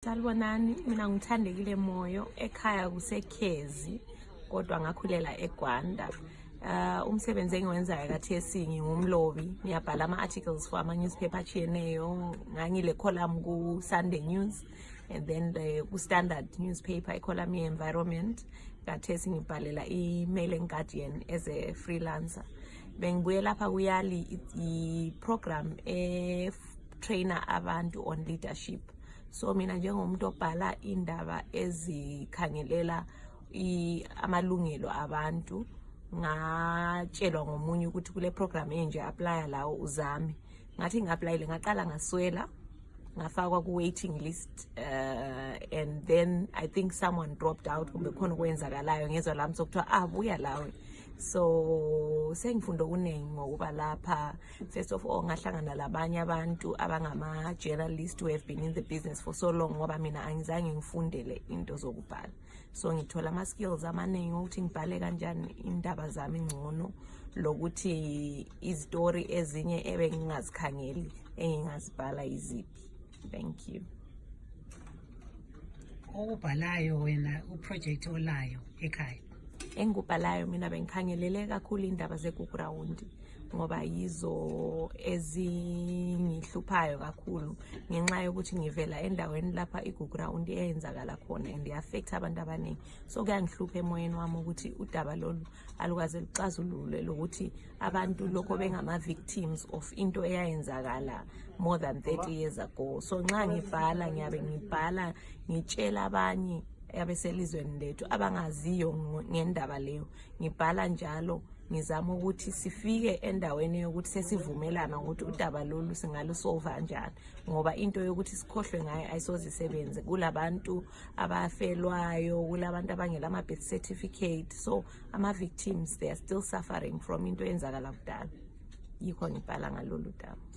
Salibonani, mina ngithandekile Moyo, ekhaya kuseKhezi kodwa ngakhulela eGwanda. Umsebenzi engiwenzayo khathesi ngingumlobi, ngiyabhala ama-articles for ama-newspaper achiyeneyo. Ngangile column ku-Sunday News and then ku-Standard newspaper i-column ye-environment. Khathesi ngibhalela i-Mail and Guardian as a freelancer. Bengibuye lapha kuyali i-program trainer abantu on leadership. So mina njengomuntu obhala indaba ezikhangelela amalungelo abantu, ngatshelwa ngomunye ukuthi kule program enje apply lawo uzame. Ngathi ngi-applyile ngaqala ngaswela, ngafakwa ku-waiting list and then I think someone dropped out kumbe khona okwenzakalayo ngezwe lami sokuthiwa buya lawe. So sengifunda okuningi ngokuba lapha. First of all ngahlangana labanye abantu abangama-journalists who have been in the business for so long, ngoba mina angizange ngifundele into zokubhala. So ngithola ama-skills amaningi ukuthi ngibhale kanjani indaba zami ngcono, lokuthi izitori ezinye ebengingazikhangeli engingazibhala iziphi. Thank you. Okubhalayo wena uproject olayo ekhaya? Engikubhalayo mina bengikhangelele kakhulu indaba ze-Gugrawundi ngoba yizo ezingihluphayo kakhulu ngenxa yokuthi ngivela endaweni lapha i-Gugrawundi eyenzakala khona and i-affect abantu abaningi. So kuyangihlupha emoyeni wami ukuthi udaba lolu alukaze luxazululwe, lokuthi abantu lokho bengama-victims of into eyayenzakala more than 30 years ago. So nxa ngibhala ngiyabe ngibhala ngitshela abanye abeselizweni lethu abangaziyo ngendaba leyo. Ngibhala njalo ngizama ukuthi sifike endaweni yokuthi sesivumelana ukuthi udaba lolu singalusolve kanjani, ngoba into yokuthi sikhohlwe ngayo ayisoze isebenze. Kulabantu abafelwayo, kulabantu abangela ama-birth certificate, so ama-victims they are still suffering from into eyenzakala kudala. Yikho ngibhala ngalolu daba.